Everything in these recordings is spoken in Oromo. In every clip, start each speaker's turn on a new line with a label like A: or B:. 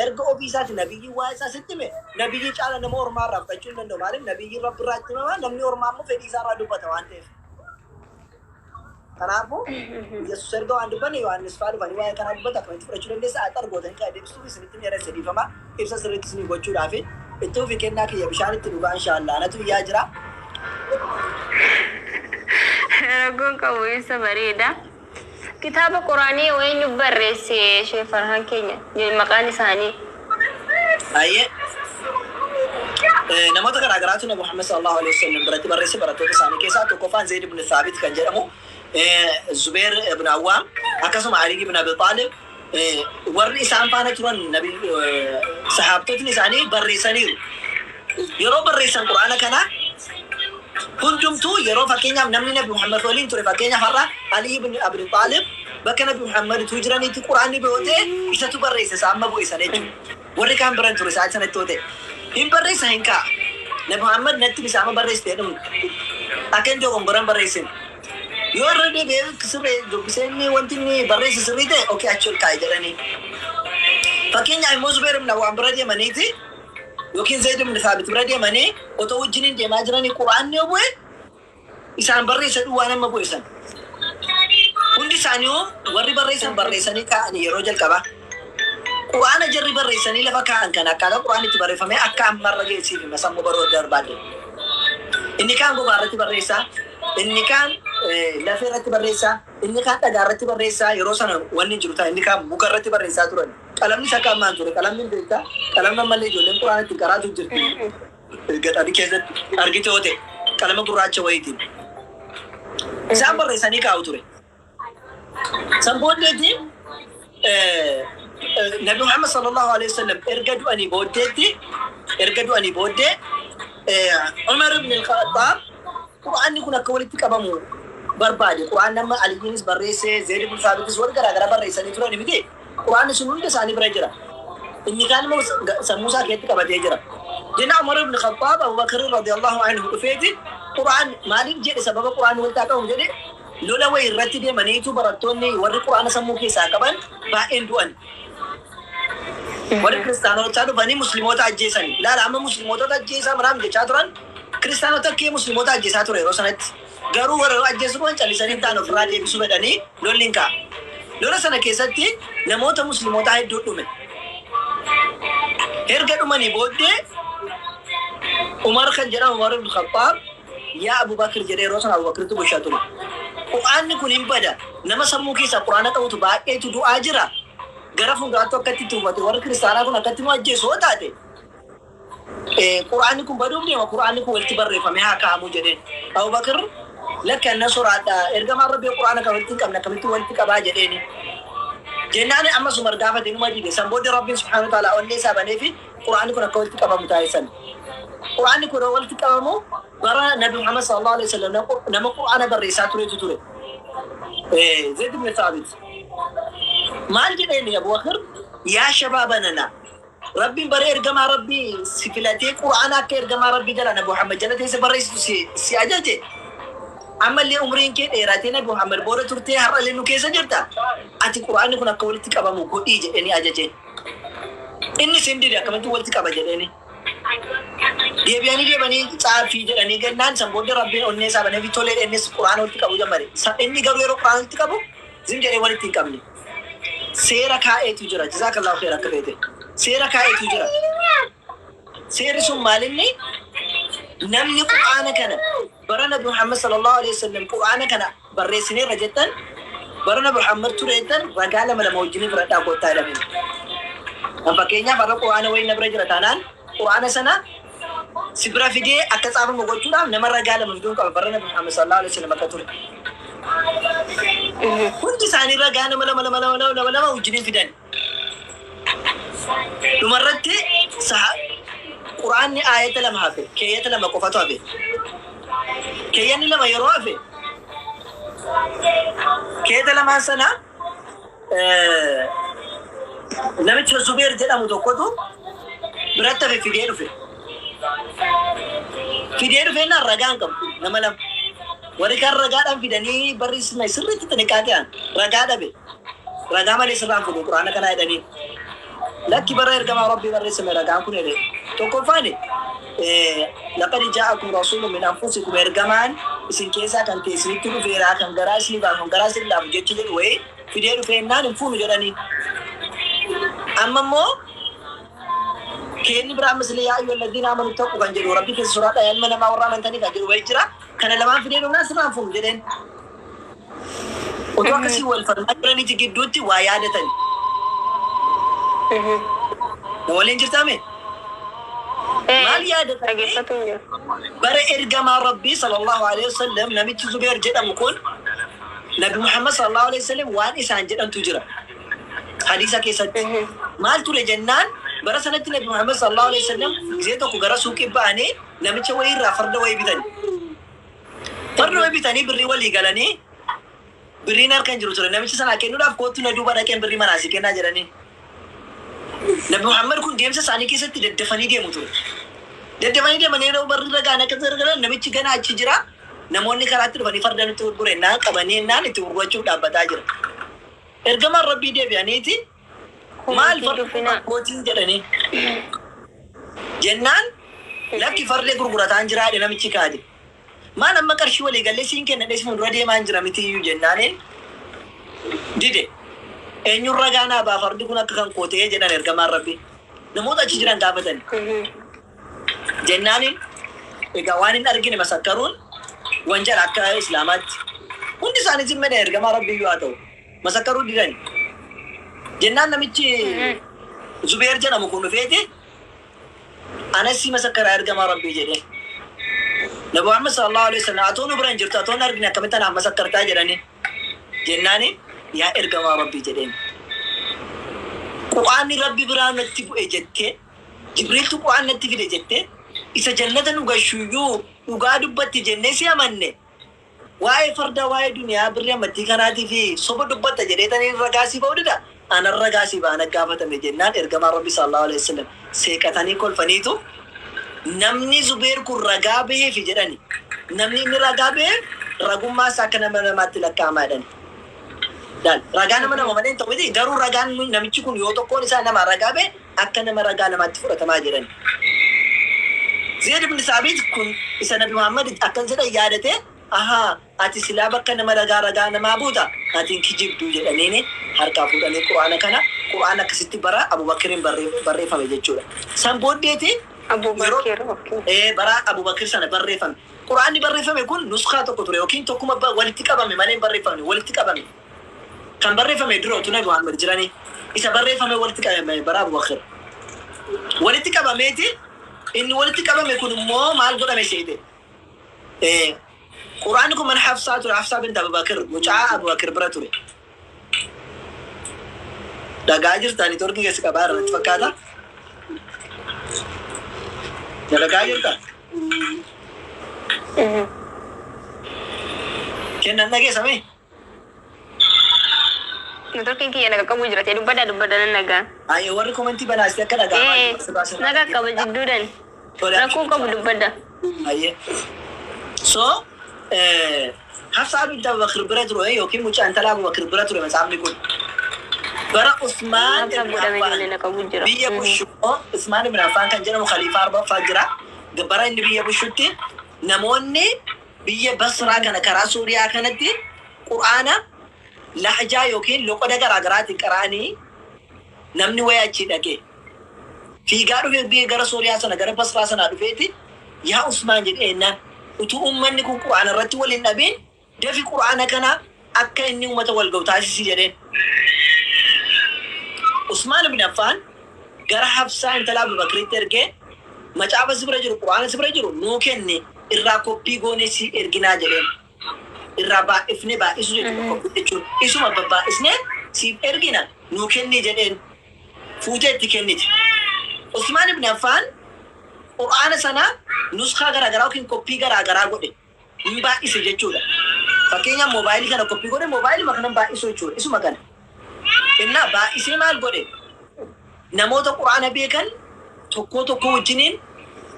A: Erga ofii isaati nabiyyiin waa'ee isaa sitti hime, nabiyyii caala nama ormaa irraa fudhachuu hin danda'u. Maaliif nabiyyiin Rabbi irraa itti himama, namni ormaa immoo fedhii isaa irraa dubbata waan ta'eef. Kanaafuu Yesuus erga waan dubbanne Yohaannis fa'aa dhufanii waa'ee kanaa dubbatu akkamitti fudhachuu dandeessa? Axar gootanii kana deebisuuf isinitti hin dheeresse dhiifama ibsa sirriitti isinii gochuudhaaf. Itti fufi kennaa kiyya bishaan itti dhugaa inshaallah anatu iyyaa jira.
B: Rakkoon qabu ibsa bareeda. Kitaaba Quraanii eenyu barreesse Sheekh Farhaan keenya maqaan isaanii?
A: Baay'ee namoota garaa garaatu Nabi Muhammad sallallahu alaihi wasallam biratti barreesse. Barattoota isaanii keessaa tokkoffaan Zayd ibn Thaabit kan jedhamu, Zubair ibn Awwaam, akkasuma Ali ibn Abi Talib, warri isaan faana turan nabi sahaabtotni isaanii barreessaniiru. Yeroo barreessan Quraana kana hundumtuu yeroo fakkeenyaaf namni Nabi Muhammad waliin ture, fakkeenyaaf har'a Ali ibn Abi Talib bakka Nabi Muhammad utuu jiraniitti Quraanni bu'ee ta'e isatu barreesse isa amma bu'e sana jechuudha. Warri kaan biran ture sa'aatii sanatti yoo ta'e. Hin barreessa hin kaa'a. Nabi Muhammad natti bisa amma barreessite jedhamu akka inni dogongoran barreessin. Yoo irra deebi'ee sirree dubbisee inni wanti inni barreesse sirrii ta'e, okay, achi ol kaa'e jedhanii. Fakkeenyaaf immoo Zubeer ibn Awwaam bira deemaniiti yookiin Zayd ibn Thaabit bira deemanii otoo wajjiniin deemaa jiranii Qur'aanni yoo bu'e isaan barreessa waan amma bu'e sana. Hundi isaanii warri barreessan barreessanii kaa'anii yeroo jalqabaa. Qur'aana jarri barreessanii lafa kaa'an kana akkaataa Qur'aan itti barreeffamee akka ammarra geessiif hima sammuu baruu barbaadde. Inni kaan gogaa irratti barreessaa, inni kaan lafee irratti barreessaa, inni kaan dhagaa irratti barreessaa. Yeroo sana wanni jiru ta'a inni kaan muka irratti barreessaa turan. Qalamni isa akka ammaan ture qalamni hin beektaa, qalamni ammallee ijoolleen Qur'aana ittiin qaraatu jirti. Gaxarii keessatti argite yoo ta'e qalama gurraacha wayiitiin. Isaan barreessanii kaa'u ture. San booddeetti Nabi Muhammad sallallahu alaihi wasallam erga du'anii booddee Umar ibn al-Khattab Qur'aanni kun akka walitti qabamu barbaade. Qur'aan amma Aliyyiinis barreesse, Zayd ibn Thabitis, warri garaa garaa barreessanii turan miti. Qur'aanni sun hunda isaanii bira jira. Inni kaan immoo sammuu isaa keessatti qabatee jira. Jenna Umar ibn Khattab Abu Bakr radiyallahu anhu dhufeeti Qur'aan maaliif jedhe, sababa Qur'aan walitti haa qabamu jedhe, lola wayii irratti deemaniitu barattoonni warri Qur'aana sammuu keessaa qaban baay'een du'an. Warri kiristaanotaa dhufanii musliimoota ajjeesanii. Ilaala, amma musliimoota ajjeesaa manaam jechaa turan, kiristaanota kee musliimoota ajjeesaa ture yeroo sanatti. Garuu warra ajjeesuu dhufan callisanii hin taane, ofirraa deebisuu fedhanii lolli hin ka'a. Lola sana keessatti namoota musliimotaa hedduu dhume. Erga dhumanii booddee Umar kan jedhamu, Umar ibn Khattab, "Yaa Abu Bakr" jedhee, yeroo sana Abu Bakritu bulchaa ture. "Qur'aanni kun hin bada. Nama sammuu keessaa Qur'aana qabutu baay'eetu du'aa jira. Gara fuulduraatti akkatti itti hubate warri kiristaanaa kun akkatti nu ajjeesu yoo taate, Qur'aanni kun baduuf deema. Qur'aanni kun walitti barreeffamee haa kaa'amu" jedheen. Abu Bakr, "Lakki, anna soraadha. Ergamaan Rabbii Qur'aana kan walitti hin qabne akkamitti walitti qabaa?" jedheeni. Jennaan ammas Umar gaafate, numa dide. San booda Rabbiin subhaanahu wa ta'ala onnee isaa banee fi Qur'aanni kun akka walitti qabamu taasisan. Qur'aanni kun yeroo walitti qabamu bara Nabi Muhammad sallallahu alaihi wasallam nama Qur'aana barreessaa turetu ture. Zayd ibn Thaabit. Maal jedheeni Abu Bakr? "Yaa shabaabanana, Rabbiin bara ergamaa Rabbii si filatee Qur'aana akka ergamaa Rabbii jala Nabi Muhammad jala teesse barreessitu si ajaje. Ammallee umriin kee dheeratee Nabi Muhammad booda turtee har'allee nu keessa jirta. Ati Qur'aanni kun akka walitti qabamu godhii" jedhanii ajaje. Inni sin dide, "Akkamitti walitti qaba?" jedheeni. Deebi'anii deemanii caafii jedhanii gannaan san booda Rabbiin onnee isaa banee fi tolee, innis Qur'aana walitti qabu jammare. Inni garuu yeroo Qur'aana walitti qabu zim jedhee walitti hin qabne. Seera kaa'eetu jira. Jazaakallahu kheer akka feete. Seera kaa'eetu jira. Seerri sun maalinni namni Qur'aana kana bara Nabi Muhammad sallallahu alaihi wasallam Qur'aana kana barreessineerra jettan, bara Nabi Muhammad ture jettan, ragaa lama lama wajjin fudhadhaa kottaa jedhameen. Kan fakkeenyaaf har'a Qur'aana wayii na bira jira taanaan, Qur'aana sana si bira fidee akka tsaafamu gochuudhaaf nama ragaa lama fiduun qaba bara Nabi Muhammad sallallahu alaihi wasallam akka ture. Hundi isaanii ragaa nama lama lama lama lama lama lama wajjiniin fidan. Dhumarratti Qur'aanni aayata lama hafe, keeyyata lama qofatu hafe. Keeyyanni lama yeroo hafe, keeyyata lamaan sana namicha Zubeer jedhamu tokkotu biratti hafe fidee dhufe. Fidee dhufeennaan ragaa hin qabu nama lama. Warri kaan ragaadhaan fidanii barri sirriitti xiniqaa ta'an ragaa dhabe. Ragaa malee sirraan fuudhu Quraana kanaa jedhanii. Lakki, bara ergamaa Rabbii barreessame ragaan kun jedhe. Tokkoffaan, laqad jaa'akum rasuulun min anfusikum, ergamaan isin keessaa kan ta'e isinitti dhufeeraa, kan garaa isinii baasu, kan garaa isin laafu jecha jedhu wayii fidee dhufeennaan hin fuunu jedhanii. Amma immoo keenni biraa misli yaa ayyuhal ladhiina aamanu taqu kan jedhu, Rabbi keessa sodaadhaa yaa ilma namaa warra amantanii kan jedhu wayii jira. Kana lamaan fidee dhufnaan sirraan fuunu jedheen. Otoo akkasii wal falmaa jiraniiti gidduutti waa yaadatani. Na waliin jirtaame? Maal yaadatanii?
B: Dhaggeeffatu hin jiru.
A: Bara ergamaa Rabbii sallallahu alaihi wasallam namichi Zubeer jedhamu kun Nabi Muhammad sallallahu alaihi wasallam waan isaan jedhantu jira. Hadiisa keessatti. Maal ture jennaan, bara sanatti Nabi Muhammad sallallahu alaihi wasallam gizee tokko gara suuqii ba'anii namicha wayii irraa farda wayii bitani. Farda wayii bitanii birrii walii galanii, birriin harka hin jiru ture. Namicha sanaa kennuudhaaf, "Kootu, na duuba dhaqeen birrii manaa si kennaa" jedhanii. Nabi Muhammad kun deemsa isaanii keessatti daddafanii deemu ture. Daddafanii deemanii yeroo barri irra ga'an akka gargaran namichi gana achi jira. Namoonni karaatti dhufanii farda nutti gurgure naan qabanii naan itti gurgurachuuf dhaabbataa jira. Ergamaan Rabbii deebi'aniiti, "Maal, fardi kun abbootiin?" jedhanii. Jennaan, "Lakki, farda gurgurataan jira" jedhe namichi kaade. "Maal, amma qarshii walii gallee siin kennadhee si fuuldura deemaan jira mitiyyuu?" jennaaniin dide. "Eenyuun ragaa naa ba'a fardi kun akka kan koo ta'ee?" jedhan ergamaan Rabbii. Namoota achi jiran gaafatan. Jennaaniin, egaa waan hin argine masakkaruun wanjala akka Islaamaatti. Hundi isaanii zimmedha, ergamaa Rabbiyyuu haa ta'u. Masakkaruu didani. Jennaan namichi Zubeer jedhamu kun dhufeeti, "Anas si masakkaraa, ergamaa Rabbii" jedhee. Nabi Muhammad sallallahu alaihi wasallam, "Atoo nu bira hin jirtu, atoo hin argine, akkamitti anaaf masakkartaa?" jedhanii. Jennaani, "Yaa ergamaa Rabbii" jedheen. "Qur'aanni Rabbi biraa natti bu'e jettee, Jibriiltu Qur'aan natti fide jettee, isa jannata nu gashuyyuu dhugaa dubbatti jennee si amanne, waa'ee fardaa, waa'ee duniyaa, birrii ammattii kanaatii fi soba dubbatta jedheetanii ragaa si ba'uu dida. Anan ragaa si ba'a, ana gaafatame" jennaan, ergamaan Rabbi sallallahu alaihi wasallam seeqatanii kolfaniitu, "Namni Zubeer kun ragaa baheefi" jedhani. "Namni inni ragaa baheef ragummaa isaa akka nama namaatti lakkaa'amaa" jedhani. Laal, ragaa nama nama malee hin ta'u miti, garuu ragaan namichi kun yoo tokkoon isaa nama ragaa bahe akka nama ragaa lamaatti fudhatamaa jedhani. Zeed ibn Saabit kun isa Nabi Muhammad akkas jedhan yaadate, "Ahaa, ati silaa bakka nama ragaa namaa buuta, ati hin kijibdu" jedhaniini harkaa fuudhanii Qur'aana kana. Qur'aan akkasitti bara Abubakiriin barreeffame jechuudha. San booddeeti yeroo
B: Abubakir, okay.
A: Bara Abubakir sana barreeffame. Qur'aanni barreeffame kun nuskaa tokko ture yookiin tokkuma walitti qabame malee hin barreeffamne, walitti qabame. Kan barreeffame dura utuu Nabi Muhammad jiranii isa barreeffame walitti qabame bara Abubakir. Walitti qabameeti, inni walitti qabame kun immoo maal godhame seete? Qur'aanni kun mana Hafsaa ture. Hafsaa bint Abubakir, mucaa Abubakir bira ture. Dhagaa jirtaa? Networkii keessa qabaa irra natti fakkaata. Na dhagaa jirtaa? Kennan dhageessame?
B: Networkiin kiyya naga qabu jira ta'e, dubbadhaa, dubbadhaa, nan nagaa.
A: Ayyee, warri commentii banaasti akka dhaga'amaa jiru sirraa sirraa
B: Naga qaba jidduudhaan. Rakkoo qabu, dubbadha.
A: Ayyee. So, Hafsaa bint Abubakir bira ture yookiin mucaa intala Abubakir bira ture matsaafni kun. Bara Usmaan
B: Hafsaa
A: ibn
B: godhame
A: Affaan
B: ijoollee na qabu jira.
A: biyya bushu, Usmaan ibn Affaan kan jedhamu khaliifaa arbaffaa jira. Bara inni biyya bushutti namoonni biyya Basraa kana karaa Suuriyaa kanatti Qur'aana lahjaa yookiin loqoda garaa garaatiin qara'anii, namni wayii achii dhaqee fiigaa dhufee biyya gara Sooriyaa sana, gara Basraa sanaa dhufeeti, "Yaa Usmaan" jedhee ennaan, "utuu uummanni kun Qur'aana irratti wal hin dhabiin dafi Qur'aana kana akka inni uummata wal ga'u taasisi" jedheen. Usmaan ibn Affaan gara Hafsaa intala Abubakritti ergee, "Macaafa si bira jiru, Qur'aana si bira jiru nuu kenni, irraa koppii goonee si erginaa" jedheen. Irraa baay'ifnee, baay'isuu jechuudha koppii jechuun. "Isuma babbaay'isnee siif ergina, nuu kenni" jedheen. Fuutee itti kennite. Usmaan ibn Affaan Qur'aana sana nuskaa garaagaraa yookiin koppii garaagaraa godhe. Hin baay'ise jechuudha. Fakkeenyaaf, moobaayilii kana koppii godhe, moobaayilii kana baay'isu jechuudha. Isuma kana. Innaa baay'isee maal godhe? Namoota Qur'aana beekan tokkoo tokko wajjiniin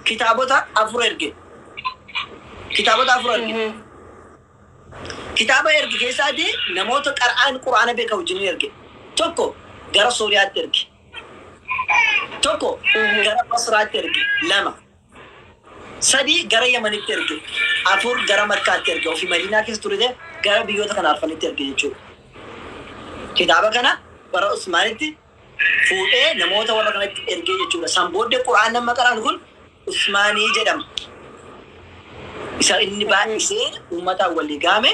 A: kitaabota afur erge. Kitaabota afur erge. Kitaaba erge keessaati namoota qara'aan Qur'aana beekan wajjiniin erge. Tokko gara Sooriyaatti erge. Tokko gara Basraatti erge, lama. Sadi gara Yamanitti erge, afur gara Makkaatti erge. Ofii Madiinaa keessa ture gara biyyoota kana arfanitti erge jechuudha. Kitaaba kana bara Usmaanitti fuudhee namoota warra kanatti ergee jechuudha. San booddee Qur'aan nama qaraan kun Usmaanii jedhama. Isa inni baay'isee uummataan walii gaame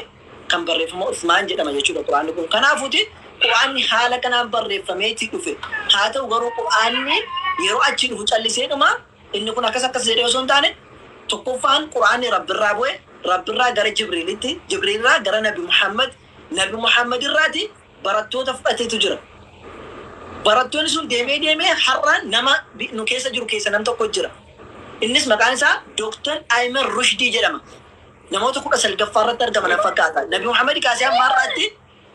A: kan barreeffama Usmaan jedhama jechuudha Qur'aanni kun. Kanaafuuti Qur'aanni haala kanaan barreeffameeti dhufe. Haa ta'u garuu Qur'aanni yeroo achi dhufu callisee dhuma inni kun akkas akkas jedhee osoo hin taane, tokkoffaan Qur'aanni Rabbirraa bu'e, Rabbirraa gara Jibriilitti, Jibriilirraa gara Nabi Muhammad, Nabi Muhammad irraati barattoota fudhateetu jira. Barattoonni sun deemee deemee har'a nama nu keessa jiru keessa nam tokko jira. Innis maqaan isaa Dooktar Ayman Rushdii jedhama. Namoota 19ffaa irratti argama na fakkaata. Nabi Muhammad kaasee hamma har'aatti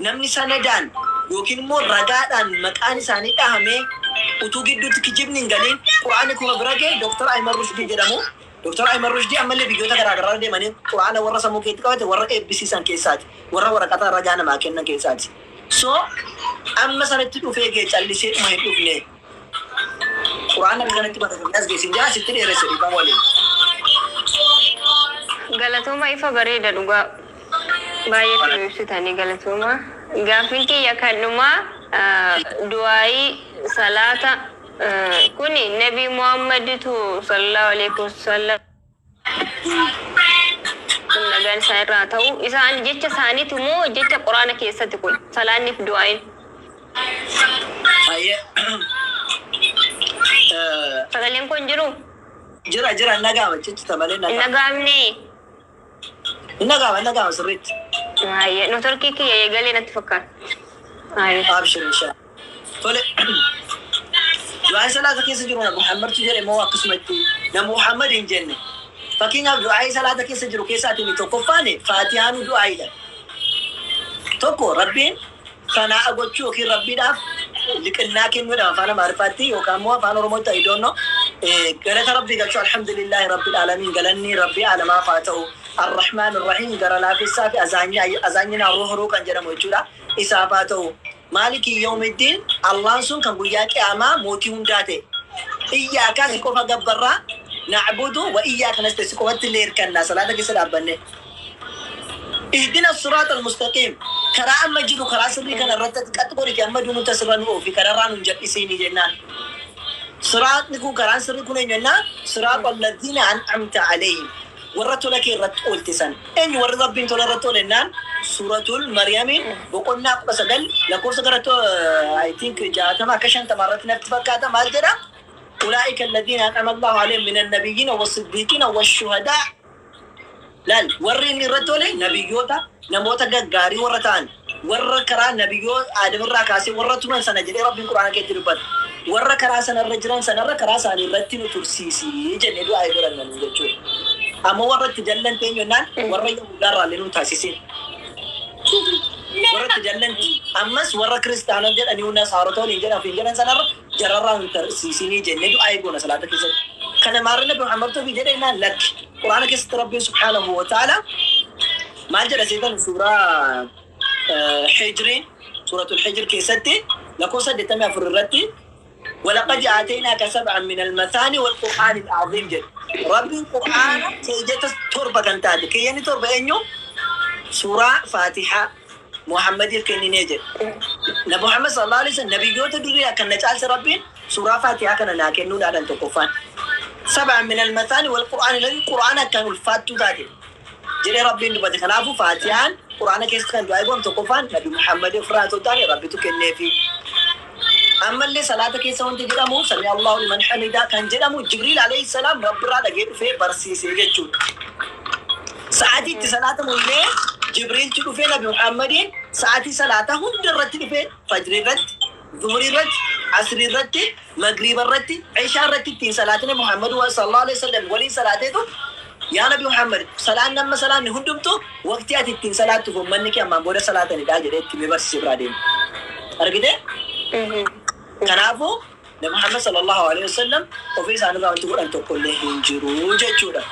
A: namni sanadaan yookiin immoo ragaadhaan maqaan isaanii dhahamee utuu gidduutti kijibni hin galiin Qur'aanni kuma bira ga'e Dooktar Ayman Rushdii jedhamu. Dooktar Ayman Rushdii ammallee biyyoota garaa garaa deemanii Qur'aana warra sammuu keetti qabate warra eebbisiisan keessaati. Warra waraqata ragaa namaa kennan keessaati. So amma sanatti dhufee ga'e, callisee dhuma hin dhufne. Qur'aana akka kanatti barreeffamee as geessin jaa sitti dheeresse, dhiifama waliin.
B: Galatooma, ifa bareeda dhugaa. Baay'eetu nu ibsitanii, galatooma. Gaaffiin kiyya kan dhumaa, du'aayii salaata kuni Nabi Muhammaditu sallallahu alaihi wasallam, nagaan isaan irraa ta'u, isaan jecha isaaniiti moo jecha Quraana keessatti kun salaanniif du'aayin?
A: Hayyee.
B: Sagaleen kun jiru?
A: Jira jira, hin dhaga'ama, ciccita malee hin
B: hin
A: dhaga'ama.
B: Dhaga'amne.
A: Hin dhaga'ama, hin dhaga'ama sirriitti.
B: Hayyee, networkii kiyya eegalee natti fakkaata. Hayyee.
A: Abshir, inshaa. Tole. Du'aan salaata keessa jiru Nabi Muhammadtu jedhe moo akkasumatti? Nabi Muhammad hin jenne. Fakkeenyaaf, du'aa'ii salaata keessa jiru keessaatiin inni tokkoffaan Faatihaanu du'aa'iidha. Tokko Rabbiin sanaa'a gochuu yookiin Rabbiidhaaf liqinnaa kennuudha afaan Amaariffaatti yookaan immoo afaan Oromootti, I don't know. Galata Rabbii galchuu, alhamdulillahi rabbil aalamiin, galanni Rabbii aalamaaf haa ta'u. Arrahmaan Arrahiim, gara laafessaa fi azaanyinaa ruhruu kan jedhamu jechuudha. Isaaf haa ta'u. Maaliki yawmiddiin, Allaan sun kan guyyaa qiyaamaa mootii hundaa ta'e. Iyyaaka, si qofa gabbarraa, na'budu wa iyyaaka nasta'in, si qofatti illee hirkannaa salaata keessa dhaabbanne. Ihdina siraata almustaqiim, karaa amma jiru, karaa sirrii kana irratti ati qax godhiti amma duunutti asirra nu oofi, kararraa nu hin jal'isiini jennaan. Siraatni kun, karaan sirrii kun eenyu jennaan, siraata alladhiina an'amta alayhim, warra tola kee irratti oolte san. Eenyu warri Rabbiin tola irratti oole jennaan, suuratul Maryamiin boqonnaa 19 lakkoofsa gara, I think, 60 akka 50 irratti natti fakkaata. Maal jedha? Ulaa'ika alladhiina an'ama Allahu alayhim minan nabiyyiina wassiddiiqiina washuhadaa. Laal, warri inni irratti oole nabiyyoota, namoota gaggaarii warra ta'an, warra karaa nabiyyoo Aadamirraa kaasee warra turan sana jedhee Rabbiin Quraana keessatti dubbata. Warra karaa sanarra jiran sanarra karaa isaanii irratti nu tursiisi jennee du'aa godhanna nu jechuudha. Ammoo warra itti dallante eenyu jennaan, warra Yahudaarraa illee nu taasisin. Warra itti dallanti ammas warra kiristaana jedhanii nasaarota waliin jedhan ofiin jedhan sanarra jararraa nu tarsiisinii jennee du'aa goona salaata keessatti. Kana maarri Nabi Muhammad ofii jedhee jennaan, lakki. Quraana keessatti Rabbiin subhaanahu wa ta'ala maal jedha seetan? Suuraa Hijriin, suuratul Hijr keessatti lakkoofsa 84 irratti walaqad aataynaaka sab'an min almathaani wal qur'aani al'aziim jedhe. Rabbiin Qur'aana keeyyata torba kan taate, keeyyanni torba eenyu? Suuraa Faatihaa Muhammadiif kenninee jedhe. Nabi Muhammad sallallahu alaihi wasallam nabiyyoota durii akka na caalse Rabbiin suuraa Faatihaa kana naa kennuudhaadhaan tokkoffaan. Sab'an min almathaani wal qur'aani al'aziim, Qur'aana akkaan ulfaattuu taate jedhee Rabbiin dubbate. Kanaafuu Faatihaan Qur'aana keessatti kan du'aa godhamu tokkoffaan Nabi Muhammad ofirraa otoo hin taane Rabbitu kenneefi. Ammallee salaata keessa wanti jedhamu sami Allahu liman hamidaa kan jedhamu Jibriil alayhi salaam Rabbirraa dhagee dhufee barsiisee jechuudha. Sa'aatii itti salaatamu illee Jibriiltu dhufee Nabi Muhammadiin sa'aatii salaataa hunda irratti dhufee, fajrii irratti, zuhurii irratti, asrii irratti, magriiba irratti, ishaa irratti ittiin salaatine Muhammad sallallahu alaihi wasallam waliin salaateetu, yaa Nabi Muhammad, salaan amma salaanni hundumtu waqtii ati ittiin salaattuuf uummanni kee ammaan booda salaatanidha jedhee itti himee barsiisee biraa deeme. Argitee? Kanaafuu Nabi Muhammad sallallahu alaihi wasallam ofii isaanirraa wanti godhan tokko illee hin jiru jechuudha.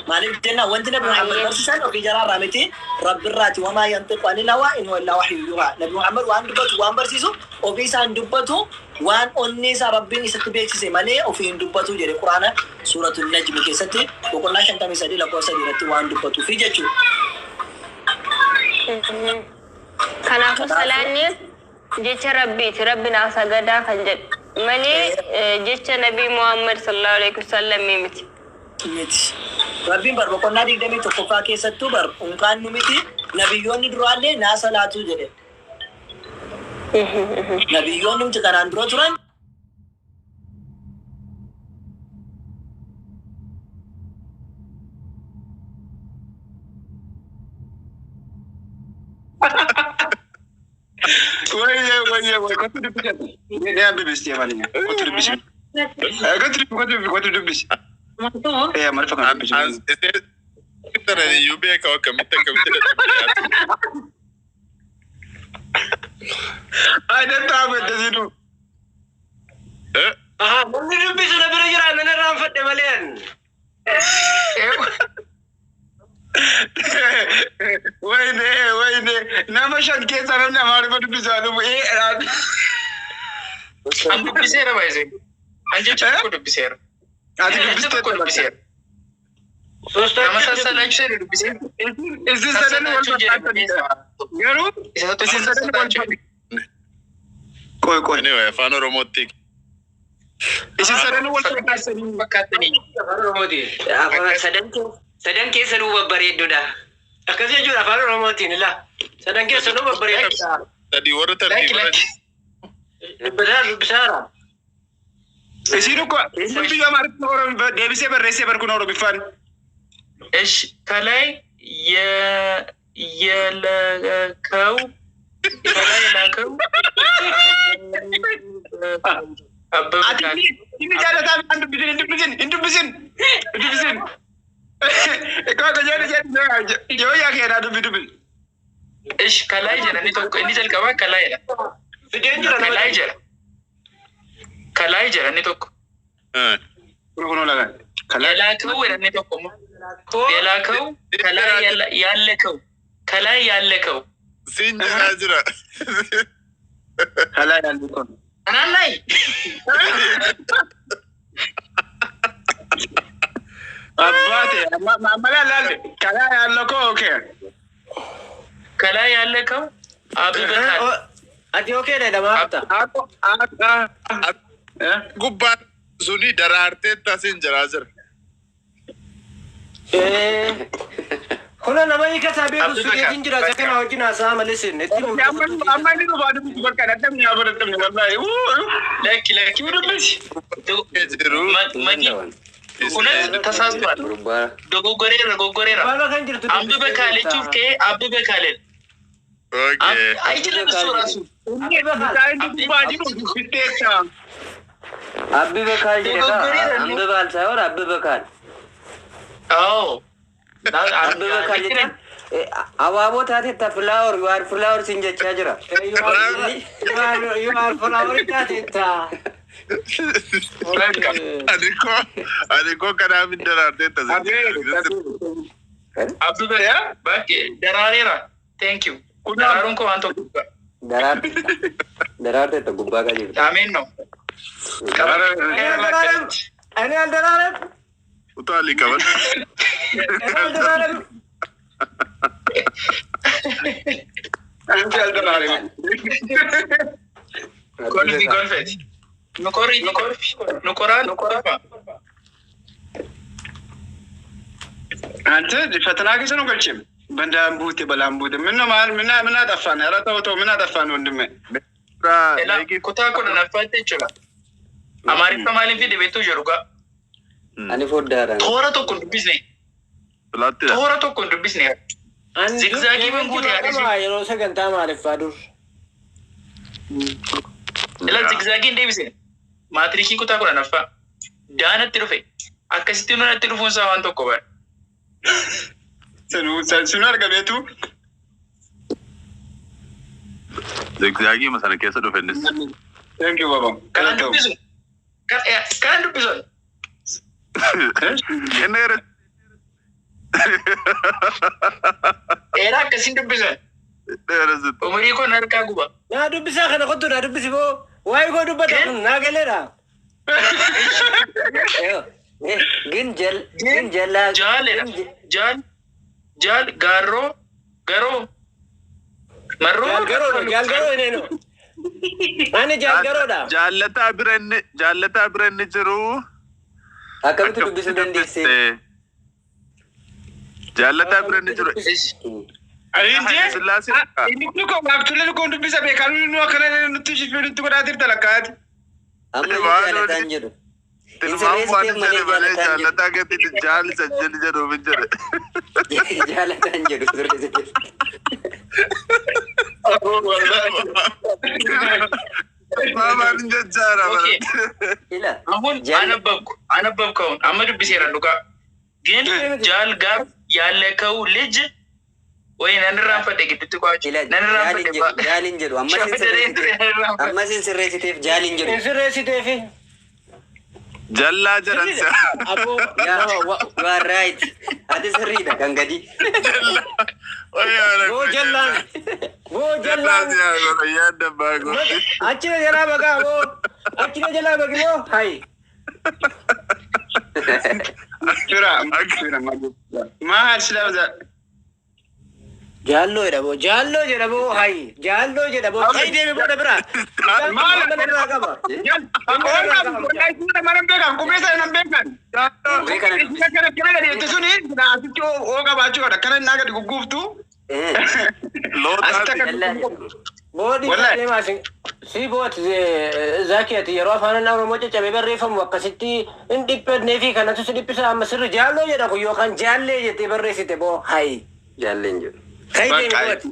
A: Maaliif jenna, wanti Nabi Muhammad barsiisan ofii jaraarraa miti, Rabbirraati. وما ينطق عن الهوى إن هو إلا وحي يوحى. Nabi Muhammad waan dubbatu, waan barsiisu ofii isaan dubbatu, waan onnee isaa Rabbiin isatti beeksise malee ofii hin dubbatu jedhe. Quraana Suuratul Najmi keessatti boqonnaa 53 lakkoofsa 3 irratti waan dubbatuufi jechuudha.
B: Kanaafuu salaanni jecha Rabbiiti. Rabbi naaf sagadaa kan jedhu malee jecha Nabii Muhammad صلى الله عليه وسلم miti.
A: Miti. Rabbiin bar boqonnaa 21ffaa keessattuu bar unkaan nu miti, nabiyyoonni duraallee naa salaatuu jedhe. Nabiyyoonni nuti kanaan dura turan
C: Wayye, wayye, wayye, kottu dubbisi. Ni dubbisi amaarinya. Kottu dubbisi. Kottu dubbisi, kottu dubbisi, kottu dubbisi. Amaariffa kana dubbisi.
D: Sanan iyyuu beeka, akkamitti akkamitti dadhabee.
C: Ay, dantaa fedhe sidu.
E: Aha, namni dubbisu na bira jira, nan irraanfadhe malee ani.
C: Wayne, wayne, nama shan keessaa namni Amaariffa dubbisaa dhufu.
F: An dubbiseera baay'ee. An jecha tokko dubbiseera.
C: Ati
F: Jecha
C: dubbistee
F: tokko dubbiseera. Nama sassalaachuu dubbiseera.
C: Isin sadan wal
F: Sassalaachuu jedhe
C: fakkaatanidha. Garuu
F: Isa tokko
C: isin sadan wal
F: sassalaachuu jedhe.
C: Qoy, qoy.
D: Anyway, Afaan Oromootti.
C: Isin sadan wal fakkaatanii.
F: Fakkaatanii.
E: Afaan Oromootiin.
G: Afaan sadan keessanuu babbareedduudha.
E: Akkas jechuudha Afaan Oromootiin ilaa. Sadan keessanuu babbareedduudha.
D: Sadii warra
F: Lakki
D: tartiiba.
F: lakki.
E: Dubbisaa dubbisaara.
C: Isin uko isin biyya Amaariffa Oromoo deebisee barreessee barkun Oromiffaan.
F: እሺ ከላይ የለከው ከላይ የላከው አበበ
C: Ati inni jaalataa hin dubbisin, hin dubbisin, hin dubbisin, hin dubbisin. Koo jedhi jedhi, yoo yaa keenaa dubbi dubbi.
F: እሺ ከላይ jedha, inni tokko, inni jalqabaa ከላይ jedha.
E: Fideen jira nama.
F: ከላይ jedha, ከላይ jedha inni tokko.
C: Kun kun laga. Kalaa.
F: የላከው jedha inni tokko immoo. የላከው ከላይ ያለከው ከላይ ያለከው
D: Siin jedhaa jira.
C: Kalaa yaalli kun.
F: Kanaan ላይ
C: Abbaate maamala laalle kalaa yaallo koo okee.
F: ከላይ ያለከው አብበካል።
E: Ati okay dha namaafta.
C: Akko akka.
D: Gubbaan suni daraartee siin jedhaa jira.
E: Kuna nama hiika isaa beeku
F: Abdul
E: sugeetiin jira, isa kana wajjin haasa'a malee sin itti
C: Amma amma inni dhufaa dubbisu bakka dadhabni haa barattamne wallahi.
F: ለኪ ለኪ
C: Dubbisi.
D: Jiru.
F: መጊ እውነት ተሳስቷል። Dogoggoreera, dogoggoreera.
E: Baala kan jirtu
F: አንብበካል jechuuf ka'ee አብበካል
D: Okay.
F: አይችልም እሱ ራሱ።
C: Inni gubbaa jiru dubbisteessa.
G: አብበካል jedhe
F: Dogoggoreera.
G: አንብባል ሳይሆን አብበካል።
F: አዎ።
G: አብበካል jechuun abaaboo taatetta, flower, you are flower sin jechaa jira.
E: You are flower taatetta.
D: Ani koo kanaaf hin daraartee tasin jedhaa.
F: አብበካል daraareera, thank you. Daraaruun koo waan tokko
G: Daraartetta. Daraartetta gubbaa kan jirtu.
F: አሜን ነው።
E: እኔ አልደራረም።
D: Utaalii qaban.
E: እኔ አልደራረም።
C: Anti aldaraare.
F: Kolfi kolfeeti. Nu qorri nu kolfi nu qoraan nu qorfa.
C: አንተ ፈተና keessa nu galcheem. Bandaan buute, balaan buute. Minna maal minna ምን አጠፋን? ኧረ ተው ተው፣ ምን አጠፋን ወንድሜ?
F: Kutaa 10ffaatti jechuudha. Amaariffa maaliin fide beektuu jiru gaa.
G: Ani foddaadhaan.
F: Toora tokko hin dubbisne.
D: Filaattidha.
F: Toora tokko hin dubbisne. Zigzaagii guute yaadisi.
E: Yeroo sagantaa maaliffaa dur.
F: Ila zigzaagii hin deebisne. Maatirikii kutaa 10ffaa. Daanatti dhufe. Akkasitti nunatti dhufuun isaa waan tokko bara.
C: Sunu argameetu.
D: Zigzaagii sana keessa dhufe innis.
C: Thank you baba.
F: Kanan dubbisu. Kanan dubbisu.
D: Inni
F: Dheeraa akkasiin dubbisan.
D: Dheeressitu.
F: Umurii kun harkaa guba.
E: Naa dubbisaa kana kottu naa dubbisi boo. Waa'ee koo dubbata kun naa galeera.
G: Gin jal gin jallaa
F: Jaaledha. Jaal jaal gaarroo garoo marroo.
E: Jaalgaroodha jaalgaroo ineenu. Ani jaalgaroodha.
D: Jaallataa bira inni jiru.
G: Akkamitti dubbisuu dandeessee?
D: Jaallataa bira inni jiru. Sillaasee.
C: Inni kun waaqtulee kun dubbisa beekan nu akkana nutti nutti godhaa jirta lakkaati.
G: Amma iyyuu jaalataan jedhu.
D: Tilmaamu waan
G: Hin
D: jedhe malee
G: sirreessiteef malee
D: jaallataa gatiiti jaalisa jedhi jedhuuf hin jedhe.
G: Jaalataan jedhu sirreessiteef.
D: Maamaan hin jajjaara
F: Okay.
G: Ila.
F: አሁን አነበብኩ አነበብኩ አሁን amma dubbiseera dhugaa ግን ጃል ጋር ያለከው ልጅ ወይ ነንራንፈደ gidduutti qo'achu
G: Ila
F: ነንራንፈደ
G: jaalin jedhu jaalin jedhu ammas hin sirreessiteef ammas hin sirreessiteef jaalin jedhu.
E: Hin sirreessiteefi.
D: Jallaa jedhan si'a.
E: Aboo.
G: Yaa, you are right. Ati sirriidha kan gadi.
E: Boo jallaan. Boo
D: Jallaa
E: jallaan.
D: si'a godha yaadda baagoo.
E: Achina jalaa baqaa boo. Achina jalaa baqi boo. Hayi.
C: Jira jira maal sila
E: Jaalloo jedha boo. Jaalloo jedha boo. Hayi. Jaalloo jedha boo. Hayi deemi booda bira.
C: Maal?
E: Mana irraa qaba.
C: Mana beekan qubee sana nan beekan.
G: Qubee kana dubbisi.
C: Kana kana gadi jettu suni asitti oo qabaachuu qaba. Akkana innaa gadi gugguuftu.
D: Lootaati.
G: Jallaa jedhu.
E: Boodi
C: Wallahi.
E: deemaa si booti zaaki ati yeroo afaan Oromoo caccabee barreeffamu akkasitti hin dhiphannee fi kanatu si dhiphisa amma sirri jaalloo jedha kun yookaan jaallee jettee barreessite boo hayi.
G: Jaalleen jedhu.
E: Kai deemi booti.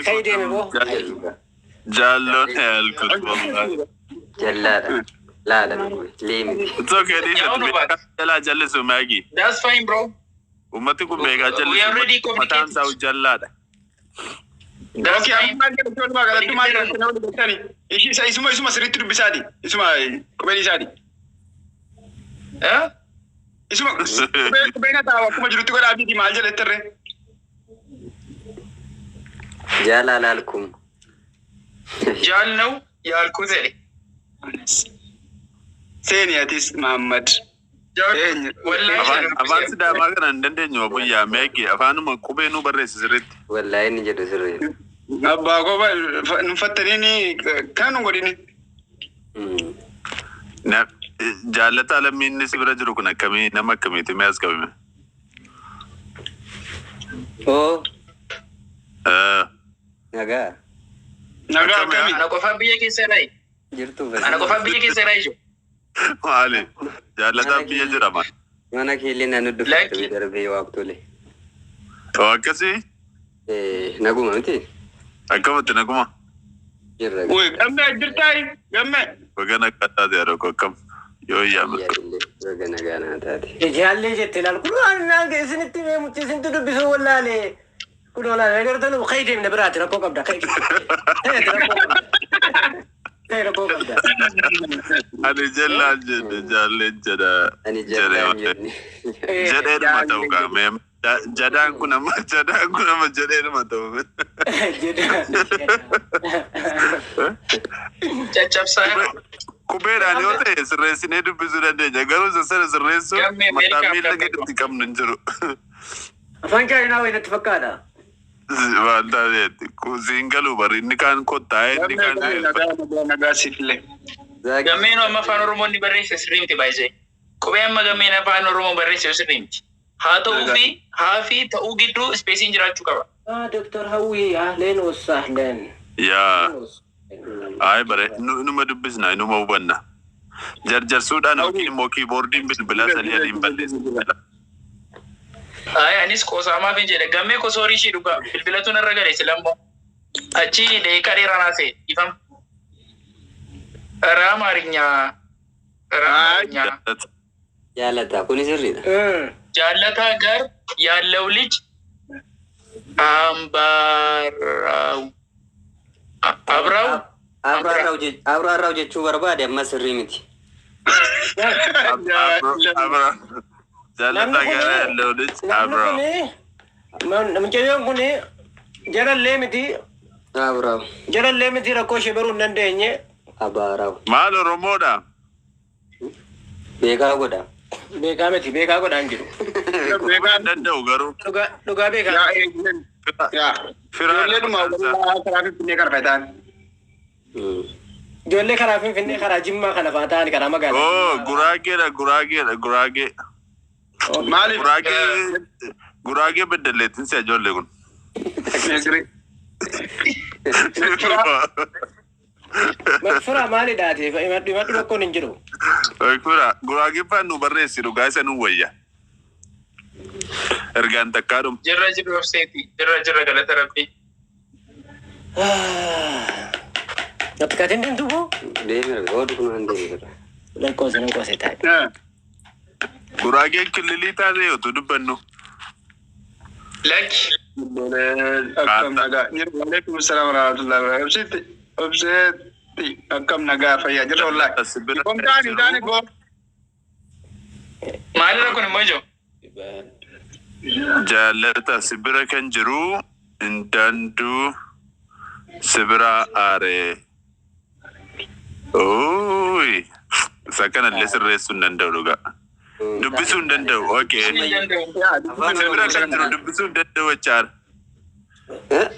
E: Kai deemi boo.
D: Jaalloon yaalkut wallahi.
G: Jallaadha. Laala leemiti.
D: It's okay dhiisatu beekaa jalaa jallisu maagi.
F: That's fine, bro.
D: Ummati kun beekaa
F: We already
D: jallisu mataan isaa jallaadha.
F: That's
C: Okay,
F: fine.
C: amma maal jedhu walumaa galatti maal jedhu nama dubbisani. Ishii isa isuma isuma sirriitti dubbisaati. Isuma qubeen isaati.
F: Eh?
C: Isuma qubee qubeen hataa akkuma jirutti godhaafiiti maal jedhetti irree.
G: Jaala laalkum.
F: Jaal ነው ያልኩት jedhe.
C: Seeni atis Mahammad. Eenyu?
F: Wallahi
D: Afaan afaan Sidaamaa kana hin dandeenyu abuyyaa meegi afaanuma qubee nu barreessi sirriitti.
G: Wallaahi inni jedhu sirriidha.
C: Abbaa koo nu fattaniini kan nu godhini.
D: Jaallataa lammii inni si bira jiru kun akkamii nama akkamiiti mee as qabime?
G: Oo nagaa
C: Nagaa
D: Akkami?
C: akkamii?
F: Ana qofaan biyya keessa irraa
G: jirtu
F: Ana qofaan biyya keessa irraa ijoo.
D: Maali? Jaallataan biyya jira maal?
G: Mana keellee na nu
F: Lakki.
G: dubbifatu darbee waaqtole.
D: Oo akkasii?
G: Naguma miti
D: Akkamatti naguma?
G: jirra.
C: Uy, gammee jirtaayi gammee.
D: Baga nagaa taate yeroo akkam yoo iyyaame.
G: Baga nagaa naa taate.
E: Jaallee jette laal kun waan naan isinitti meemutti isintu dubbisuu wallaalee. Kun olaanaa agartan kai deemna biraati rakkoo qabda kai. Kai rakkoo qabda. Kai rakkoo qabda.
D: Ani jallaan jedhe jaalleen jedha.
G: Ani jallaan jenne.
D: Jedheedhuma ta'u qaamee jadaan kun amma jedheedhuma ta'u.
E: Jedha.
F: Caccabsaa.
D: Qubeedhaan yoo ta'e sirreessinee dubbisuu dandeenya garuu isa sana sirreessuun
F: Gammee
D: mataa
F: meelkaa
D: miila
F: gammee.
D: gaditti qabnu hin jiru.
E: Afaan chaayinaa wayii natti fakkaata.
D: Waan taateetti siin galuu bari inni kaan kottaa'ee inni kaan.
C: Nagaa nagaa nagaa siifillee.
F: Gammeen amma afaan Oromoo inni barreesse sirrii miti baay'isee. Qubee amma gammeen afaan Oromoo barreesse sirrii miti. Haa ta'uu fi haa fi ta'uu gidduu ispeesiin jiraachuu qaba.
E: Ah, Dr. Hawwi, ahleen wasahlan.
D: Yaa ay bare numa dubbisna numa hubanna. Jarjarsuudhaan yookiin immoo kiiboordiin bilbilaa sadii adiin balleessa.
F: Ay anis qoosaamaaf hin jedhe gammee kosoorii ishii dhugaa bilbilatu narra gale silammoo. Achi deeqa dheeraa naasee ifam. Raa Amaariñaa. Raa Amaariñaa.
G: Jaalata kuni sirriidha.
F: Jaallataa ጋር ያለው ልጅ አምባራው አብራው
G: Abraarraw jechuu barbaade amma sirrii miti.
D: Jaalataa ጋር ያለው ልጅ
E: Namni
D: አብርሃም
E: kuni mucayyoon kuni jalallee miti
G: Abrahaam.
E: jalallee miti rakkoo ishee baruu hin dandeenye.
G: Abaaraam.
D: Maal Oromoodha?
G: Beekaa godha.
E: Beekaa miti, beekaa godhaan jiru.
D: Beekaa hin danda'u garuu.
E: Dhugaa dhugaa beekaa.
C: Yaa eegleen. Yaa. Ijoolleedhuma karaa Finfinnee karfataan.
E: Ijoollee karaa Finfinnee, karaa Jimmaa kana fa'aa ta'an, karaa magaalaa.
D: Oo, Guraageedha, Guraageedha, Guraagee.
C: Maaliif?
D: Guraagee, Guraagee beddeleetiin si'a ijoollee kun.
E: Fira maalidhaati? Himadhu, himadhu, rakkoon hin jiru.
D: Fira Guraagee faan nu barreessi, dhugaa isa nu wayya. Ergaan takkaadhuma.
F: Jirra, jirra, obseeti. Jirra, jirra, galata Rabbii.
E: Appilikeeshinii deemtu boo?
G: Deemira odu kun hin deemira.
E: Lakkoofsa lakkoofsa taa'e.
D: Guraageen kililii taatee utuu dubbannu.
F: Lakki.
C: Akkam nagaa. Waalaikum salaam warahmatullahi wabarakatuh. Obseetti, obseetti, akkam nagaa, fayyaa jirra wallaahi.
D: As bira
C: Komtaan hin taane koo.
F: Maalirra kun immoo ijoo?
D: Jaalata si bira kan jiru Indanduu si bira aaree. Ooyi. Isa kanallee sirreessuu hin danda'u dhugaa. Dubbisuu hin danda'u. Okay. Si bira kan jiru dubbisuu hin danda'u jechaadha.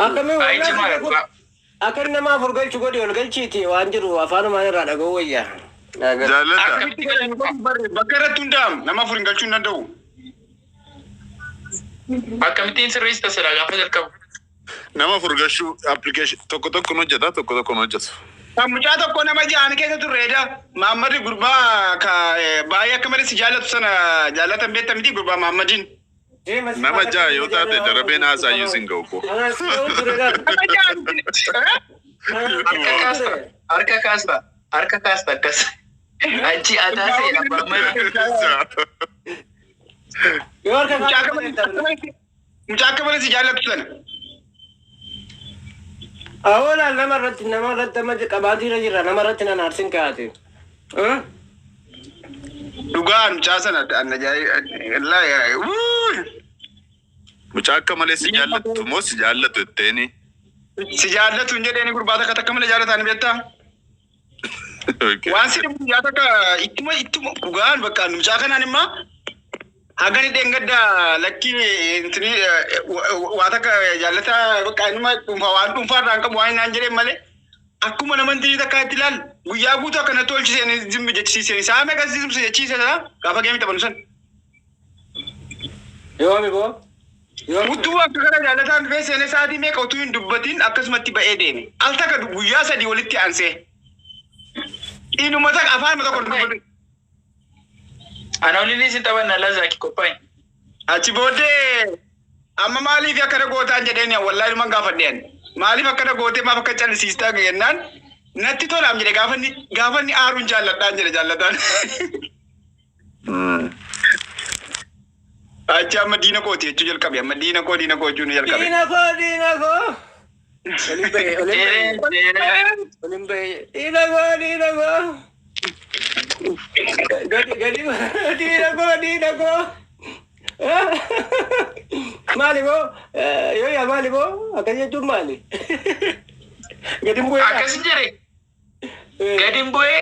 E: Akkamii?
F: Baay'ee cimaadha dhugaa.
E: Akka nama afur galchu godhi, ol galchiiti, waan jiru afaanumaan irraa dhaga'uu wayya.
D: Jaalata.
F: Akkamitti galan?
C: Bakka irratti hundaa'amu nama afur hin galchuu hin danda'u.
F: Akkamittiin sirreessita silaa gaafa jalqabu?
D: Nama afur gashuu application tokko tokko hojjeta, tokko tokko hojjetu.
C: Kan mucaa tokko nama ja'an keessa turreedha. Maammadi gurbaa ka baay'ee akka malee si jaallatu sana jaallatan beekta miti, gurbaa Maammadiin.
D: Nama ja'a yoo taate darabeen haasaayyuu sin ga'u ko.
C: Nama ja'an.
F: Harka kaasta. Harka kaasta. Harka kaasta akkas. Achi adaa ta'e abbaan mana.
E: Yoo harka
C: Mucaa akka malee si jaallatu sana.
E: Awwalaan nama irratti, nama irratti amma qabaatiirra jira, nama irratti nan aarsin kaa'ate.
C: Dhugaan mucaa sana anna jaallatu.
D: Mucaa akka malee si jaallattu moo si jaallatu jetteeni?
C: Si jaallatu hin jedheeni, gurbaa takka takka malee jaallatan beektaa? Waan si dhibu guyyaa takka ittuma ittuma dhugaan bakka mucaa kanaan immoo hagani dheengadda lakkii intini waa takka jaallata bakka inuma dhuunfaa, waan dhuunfaa irraa hin qabu waan naan jedheen malee, akkuma nama intini takka itti ilaal guyyaa guutuu akkana tolchiseen zimmi jechisiiseen isaa meeqa zimmi jechiise sana gaafa geemi taphannu san.
E: Yoomi boo?
C: Utuu akka kana jaalataan dhufee seenee sa'aatii meeqa utuu hin dubbatin akkasumatti ba'ee deeme. Al takka guyyaa 3 walitti aansee. Inuma takka afaan tokko dubbatu.
F: Ana waliin isin taphanna lazaaki qophaa'e.
C: Achi booddee amma maaliif akkana gootaan jedheen, wallaahi dhuman gaafadheen. Maaliif akkana gootee, maaf akka callisiistaa jennaan, natti tolaam jedhe, gaafa inni aaruun jaalladhaan jedhe jaallataan. Achi amma diina kooti jechuu jalqabe, amma diina koo, diina koo jechuu ni jalqabe.
E: Diina koo, diina koo. Olin bahee, olin bahee. Olin bahee. Diina koo, diina koo. Gadi gadi, diina koo, diina koo. Maali boo? Yoo yaa maali boo? Akkas jechuun maali? Gadi hin bu'ee.
F: Akkas jedhe gadi hin bu'ee.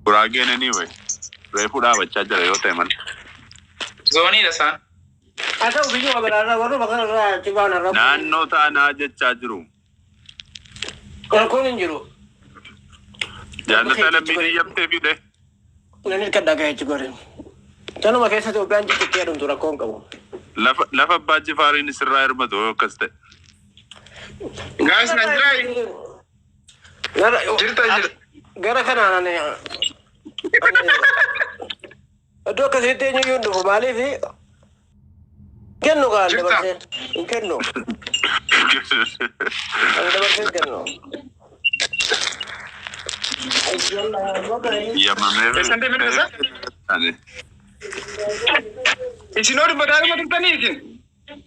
D: Guraageen anyway. Reefuu dhaabachaa jira yoo ta'e malee.
F: Zooniidha isaan.
E: Haa ta'u biyyuma biraarraa warruma kanarraa achi baana rakkoo.
D: Naannoo taanaa jechaa jiru.
E: Rakkoon hin jiru.
D: Jaallataa lammiin eeyyamtee fide.
E: Nan hirkadhaa ga'ee achi gore. Tanuma keessa Itoophiyaan ciccitee jedhamtu rakkoo hin qabu.
D: Lafa lafa abbaa jifaariin sirraa hirmatu yoo akkas ta'e.
C: Gaas nan jiraa? Jirta jirta.
E: Gara kanaan ani iddoo akkasitti eenyuyyuu hin dhufu maaliif kennu kaan
C: Jirta.
E: dabarsee hin kennu. Kan dabarsee hin kennu.
D: Yamamee.
C: Eessan deemee dubbisa? Isin hoo dubbataa dhuma turtanii isin?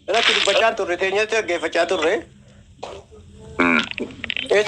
E: Irratti dubbachaa turre teenyatti dhaggeeffachaa turre.